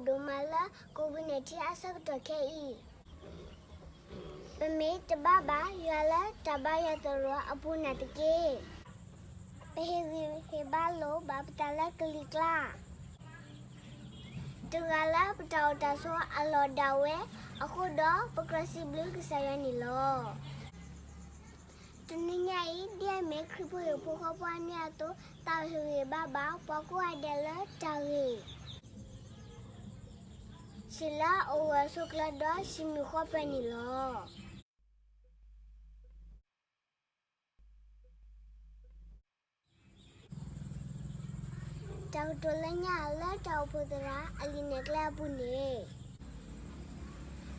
ဒိၣ်မးလၢ ကိးဝံၣ်န့ၣ်ထံအဆၢကတီၢ်ခဲအံၤ, ပမ့ၢ်တဘါဘၣ်ယွၤလၢတၢ်ဘါယွၤသရိာ်အပူၤနာ်သက့, ပဟ့ၣ်ဂံၢ်ဟ့ၣ်ဘါလိာ်ဘၣ်ပသးလၢကလံၤကျါ တဂၤလၢပတၢ်အိၣ်တၢ်ဆိးအလီၢ်ဒၣ်ဝဲအဃိဒီး ပကြၢးစံးဘျုးကစၢ်ယွၤန့ၣ်လီၤ. တနံၤညါအံၤ ဒ်အမ့ၢ်ခရံာ်ဖိဟံၣ်ဖိဃီဖိအနံၤအသိး, သးဟ့ၣ်ဂံၢ်ဘါဘၣ်ပှၤကိးဂၤဒဲးလၢတၢ်ဂ့ၢ် ဟံၣ်လၢအအိၣ်ဂၢၢ်ဆိးကျၢၤဒီးဟံၣ်မုာ်ဃီပၢၤန့ၣ်လီၤ. တၢ်ကတိၤလၢညါလၢတၢ်အိၣ်ဖှိၣ်သရၣ်အလံာ်နဲၣ်ကျဲအပူၤန့ၣ်,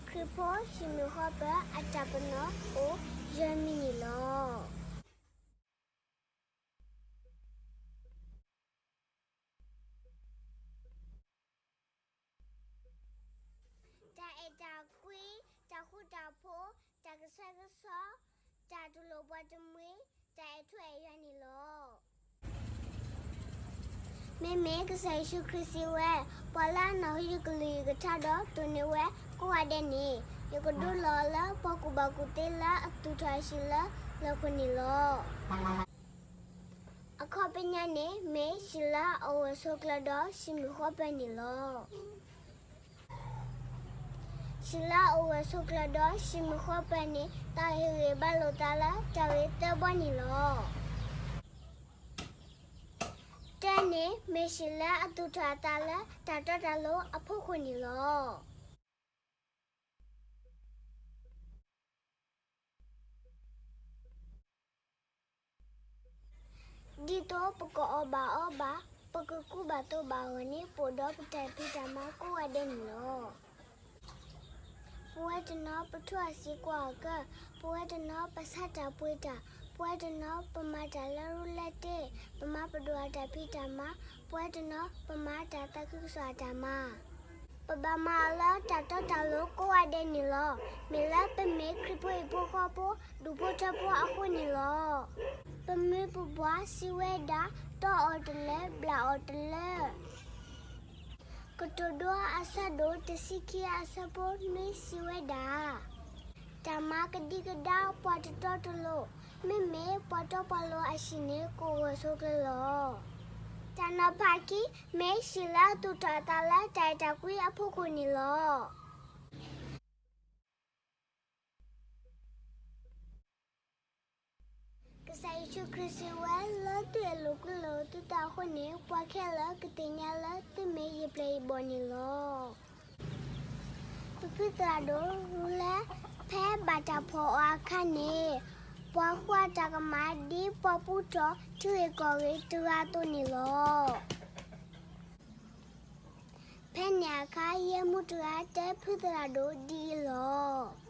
ခရံာ်ဖိဟံၣ်မုာ်ဃီပၢၤအတၢ်ပနီၣ်အိၣ်ယဲၢ်မံၤန့ၣ်လီၤ. တၢ်အဲၣ်တၢ်ကွံ, တၢ်ဃူတၢ်ဖိး, တၢ်ကဆှဲကဆှီ, တၢ်တူၢ်လိာ်ပှၤတမှံၤ, တၢ်အဲၣ်ထူအဲၣ်ယွၤန့ၣ်လီၤ. မ့မ့ၢ်ကစၢ်ယ့ၣ်ၡူးခရံာ်စံးဝဲ, ပှၤလၢအနီၣ်ဟူယကလုၢ်ယကထါဒီးတိၢ်န့ၢ်ဝဲကိးဂၤဒဲးန့ၣ်, ယကဒိလီၤအီၤလၢပှၤကူၣ်ဘၣ်ကူၣ်သ့လၢအသူၣ်ထီၣ်ဟံၣ်လၢလၢၢ်ခိၣ်န့ၣ်လီၤ. အခီပညီန့ၣ် မ့ၢ်ဟံၣ်လၢအအိၣ်ဂၢၢ်ဆိးကျၢၤဒီးဟံၣ်မုာ်ဃီပၢၤန့ၣ်လီၤ. ဟံၣ်လၢအအိၣ်ဂၢၢ်ဆိးကျၢၤဒီးဟံၣ်မုာ်ဃီပၢၤန့ၣ် သးဟ့ၣ်ဂံၢ်ဘါလိာ်သးလၢတၢ်ဂ့ၢ်သၢဘီန့ၣ်လီၤ. တၢန့ၣ် မ့ၢ်ဟံၣ်လၢအသူၣ်ထီၣ်အသးလၢတၢ်တီတၢ်လိၤအဖီခိၣ်န့ၣ်လီၤ. ဒ်သိးပကအီၣ်ဘၣ်အီဘၣ်, ပကကူဘၣ်သိးဘၣ်အဂီၢ်န့ၣ် ပအိၣ်ဒီးပတၢ်ဖံးတၢ်မၤကိးဂၤဒဲးန့ၣ်လီၤ. ပဝဲတနီၤပထိၣ်အစံာ်ကွၢ်အကၢ, ပဝဲတနီၤပဆါတၢ်ပှ့ၤတၢ်, ပဝဲတနီၤပမၤတၢ်လၢရူလဲတ့, ပမၤပဒိၣ်အတၢ်ဖံးတၢ်မၤ, ပဝဲတနီၤပမၤတၢ်သးခုကစီၣ်အတၢ်မၤ ပဘၣ်မၤအီၤလၢတၢ်တီတၢ်လိၤကိးဂၤဒဲးန့ၣ်လီၤ. မ့ၢ်လၢပမ့ၢ်ခရံာ်ဖိဟံၣ်ဖိဃီဖိ, ဒူၣ်ဖိထၢဖိအဃိန့ၣ်လီၤ. ပမုၢ်ပပှၢ်စံးဝဲဒၣ်, တီအီၤတလၢာ်, ဘျၣ်အီၤတလၢာ်. ကတိၤဒိအဆၢဒိၣ်တဆံခံအဆၢဖိနွံစံးဝဲဒၣ်, တၢ်မၤကဒံကဒါပှၤတတီတလိၤ, မ့မ့ၢ်ပှၤတီပှၤလိၤအဟံၣ်န့ၣ် ကအိၣ်ဂၢၢ်ဆိးကျၢၤလီၤ. တၢ်နီၤဖးခံ မ့ၢ်ဟံၣ်လၢအသူၣ်ထီၣ်အသးလၢတၢ်အဲၣ်တၢ်ကွံအဖီခိၣ်န့ၣ်လီၤ. ကစၢ်ယ့ၣ်ၡူးခရံာ်စံးဝဲ, လၢသုအဲၣ်လိာ်ကွံလိာ်သုသးအဃိန့ၣ်, ပှၤခဲလၢာ်ကသ့ၣ်ညါလၢသုမ့ၢ်ယပျဲၢ်ယဘီၣ်န့ၣ်လီၤ. ပဖုသရၣ်ဒိၣ်ရူၤလၢ ဖဲဘၣ်တၢ်ဖီၣ်အီၤအခါန့ၣ်, ပှၤကွၢ်တၢ်ကမၣ်ဒ်ပှၤပူထီၣ်ထံဂ့ၢ်ကီၢ်ဂ့ၢ်တဂၤအသိးန့ၣ်လီၤ. ဖဲန့ၣ်အခါ ယဲၢ်မူတဂၤတဲဖုသရၣ်ဒိၣ်ဒ်အံၤလီၤ.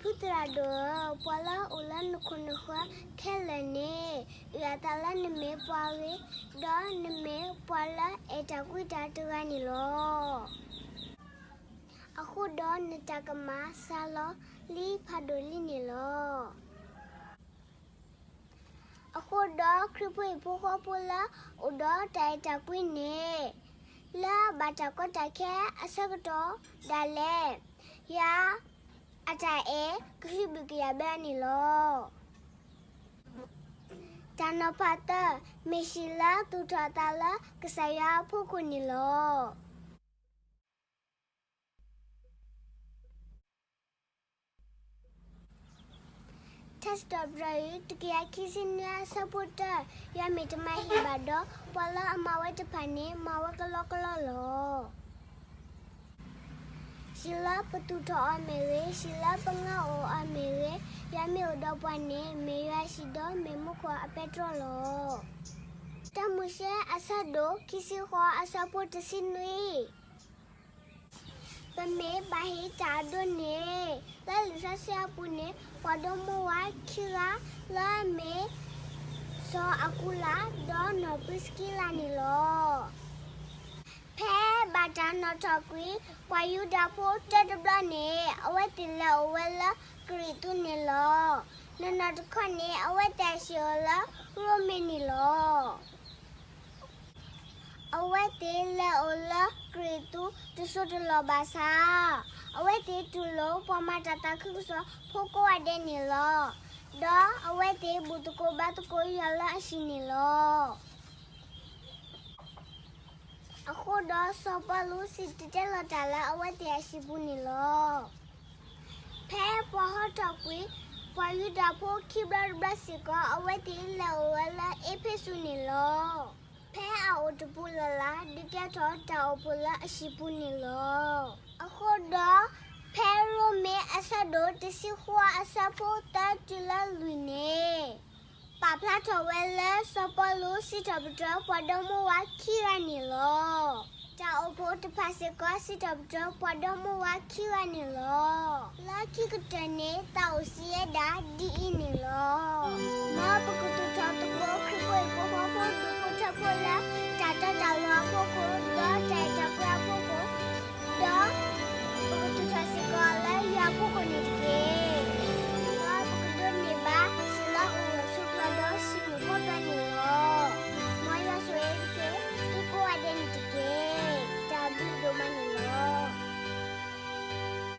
ဖုသရၣ်ဒိၣ်ဧၢ, ပှၤလၢအအိၣ်လၢနခိၣ်နဃၢၤခဲလၢာ်န့ၣ် အုၣ်အသးလၢနမ့ၢ်ပှၤဂ့ၤ, ဒီးနမ့ၢ်ပှၤလၢအဲၣ်တၢ်ကွံတၢ်တဂၤန့ၣ်လီၤ. အဃိဒီးနတၢ်ကမၣ်စှၤလီၤလံဖးဒိၣ်လံန့ၣ်လီၤ. အဃိဒီးခရံာ်ဖိဟံၣ်ဖိဃီဖိလၢအိၣ်ဒီးတၢ်အဲၣ်တၢ်ကွံန့ၣ်, လၢဘၣ်တၢ်ကီတၢ်ခဲအဆၢကတီၢ်ဒၣ်လဲာ်, ယွၤအတၢ်အဲၣ်ကဟုဘၣ်ကယာ်ဘၢန့ၣ်လီၤ. တၢ်နီၤဖးသၢ, မ့ၢ်ဟံၣ်လၢသူၣ်ထီၣ်အသးလၢကစၢ်ယွၤအဖီခိၣ်န့ၣ်လီၤ. ထါစံးထီၣ်ပတြၢၤ တကယၤခံဆံနွံအဆၢဖိတၢ, ယွၤမ့ၢ်တမၤဟံၣ်ဘၣ်ဒီး, ပှၤလၢအမၤဝဲတဖၣ်န့ၣ် မၤဝဲကလီကလီလီၤ. ဟံၣ်လၢပသူၣ်ထီၣ်အီၤမ့ၢ်ဂ့ၤ, ဟံၣ်လၢပငါအိၣ်အီၤမ့ၢ်ဂ့ၤ, ယွၤမ့ၢ်အိၣ်ဒီးပှၤန့ၣ် မ့ၢ်ယွၤဟံၣ်ဒီးမ့ၢ်မူခိၣ်အပဲတြီလီၤ. တၢမိၤၡ့အဆၢဒိၣ်ခံဆံဃိး အဆၢဖိတဆံနွံ ပမ့ၢ်ဘၣ်ဟ့ၣ်တၢ်အဒိန့ၣ်, လၢလံာ်စီဆှံအပူၤန့ၣ် ပှၤဒီမါဝၤခံဂၤ လၢအမ့ၢ် စီၤအကူလး ဒီးနီၢ်ပြံးစကံလးန့ၣ်လီၤ. ဖဲဘၣ်တၢ်နီၣ်ထီၣ်ကွံာ် ပှၤယူဒၤဖိတၢတဘျီန့ၣ် အဝဲသ့ၣ်လဲၤအိၣ်ဝဲလၢကရံၣ်သူးန့ၣ်လီၤ. နီၢ်နီၢ်တခီန့ၣ် အဝဲသ့ၣ်ဟဲအိၣ်လၢရိမ့ၤန့ၣ်လီၤ. အဝဲသ့ၣ်လဲၤအိၣ်လၢ ကရံၣ်သူးတစိၢ်တလီၢ်ဘၣ်ဆၣ်, အဝဲသ့ၣ်တူၢ်လိာ်ပှၤမၤတၢ်သးခုကစီၣ်ဖိကိးဂၤဒဲးန့ၣ်လီၤ. ဒီးအဝဲသ့ၣ်ဘူၣ်သကိးဘါသကိးယွၤလၢအဟံၣ်န့ၣ်လီၤ. အဃိဒီးစီၤပီလူးစံၣ်တဲၤတဲလီၤတၢ်လၢအဝဲသ့ၣ်အဟံၣ်ပူၤန့ၣ်လီၤ. ဖဲပှၤဟီထီၣ်ကွံာ်ပှၤယူဒၤဖိခံဘျီတဘျီစ့ၢ်ကီး အဝဲသ့ၣ်လဲၤအိၣ်ဝဲလၢအ့းဖ့းစူးန့ၣ်လီၤ. ဖဲအအိၣ်တပူၤလၢ်လၢ် ဒုးကဲထီၣ်တၢ်အိၣ်ဖှိၣ်လၢအဟံၣ်ပူၤန့ၣ်လီၤ. အဃိဒီး ဖဲရိမ့ၤအဆၢဒိၣ်တဆံဃုအဆၢဖိသၢတုၤလၢလွံၢ်န့ၣ် ပာ်ဖျါထီၣ်ဝဲလၢစီၤပီလူးစံးထီၣ်ပတြၢၤပှၤဒီမါဝၤခံဂၤန့ၣ်လီၤ. တၢ်အိၣ်ဖှိၣ်တဖၣ်စ့ၢ်ကီးစံးထီၣ်ပတြၢၤပှၤဒီမါဝၤခံဂၤန့ၣ်လီၤ. လၢခံကတၢၢ်န့ၣ် သးအိၣ်စံးဝဲဒၣ်ဒ်အံၤန့ၣ်လီၤ. မ်ပကတိၤ